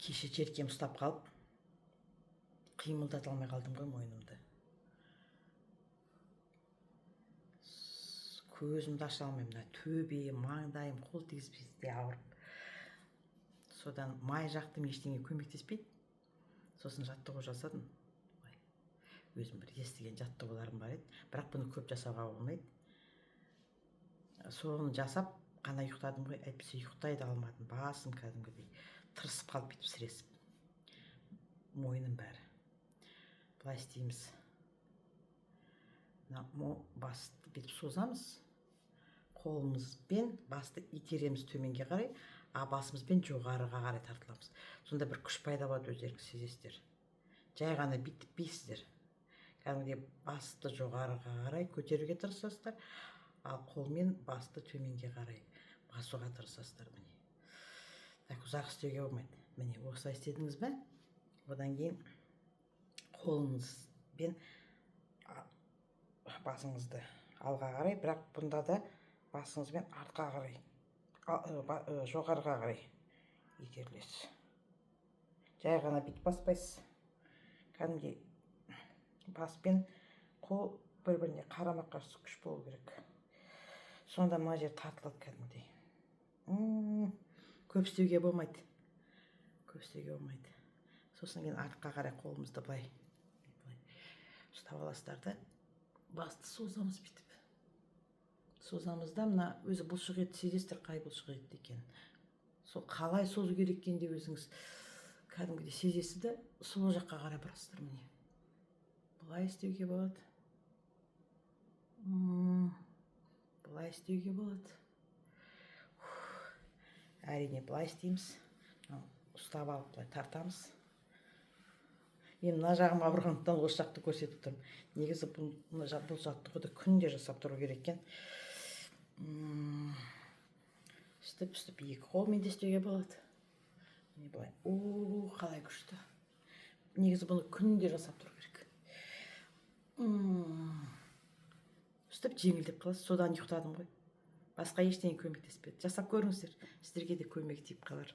Кеше желкем ұстап қалып, қимылдата алмай қалдым ғой мойнымды. Көзімді аша алмаймын, мына төбем, маңдайым, қол тигізбесе ауырып. Содан май жақтым, ештеңе көмектеспейді. Сосын жаттығу жасадым. Ой, өзім бір естіген жаттығуларым бар еді, бірақ бұны көп жасауға болмайды. Соны жасап қана ұйықтадым ғой, әйтпесе ұйықтай да алмадым. Басым кәдімгідей тырысып қалып, бүйтіп сіресіп, мойным бәрі. Былай істейміз: мына басты бүйтіп созамыз, қолымызбен басты итереміз төменге қарай, а басымызбен жоғарыға қарай тартыламыз. Сонда бір күш пайда болады, өздеріңіз сезесіздер. Жай ғана бүйтпейсіздер, кәдімгідей басты жоғарыға қарай көтеруге тырысасыздар, ал қолмен басты төменге қарай басуға тырысасыздар. Міне, так ұзақ істеуге болмайды. Міне, осылай істедіңіз бе, одан кейін қолыңызбен басыңызды алға қарай, бірақ бұнда да басыңызбен артқа қарай, жоғарыға қарай итерілесіз. Жай ғана бүйтіп баспайсыз, кәдімгідей бас пен қол бір біріне қарама қарсы күш болу керек. Сонда мына жер тартылады кәдімгідей. Көп істеуге болмайды, көп істеуге болмайды. Сосын кейін артқа қарай қолымызды былай былай ұстап аласыздар да, басты созамыз, бүйтіп созамыз да, мына өзі бұлшық етті сезесіздер, қай бұлшық ет екенін. Сол қалай созу керек екенін де өзіңіз кәдімгідей сезесіз да, сол жаққа қарай бұрасыздар. Міне, былай істеуге болады, былай істеуге болады. Әрине, былай істейміз. Мынау ұстап алып, былай тартамыз. Мен мына жағым ауырғандықтан осы жақты көрсетіп тұрмын. Негізі бұл бұл жаттығуды күнде жасап тұру керек екен. Сөйтіп сөйтіп екі қолмен де істеуге болады. Міне, былай. О, қалай күшті! Негізі бұны күнде жасап тұру керек. Сөйтіп жеңілдеп қаласыз. Содан ұйықтадым ғой, басқа ештеңе көмектеспеді. Жасап көріңіздер, сіздерге де көмегі тиіп қалар.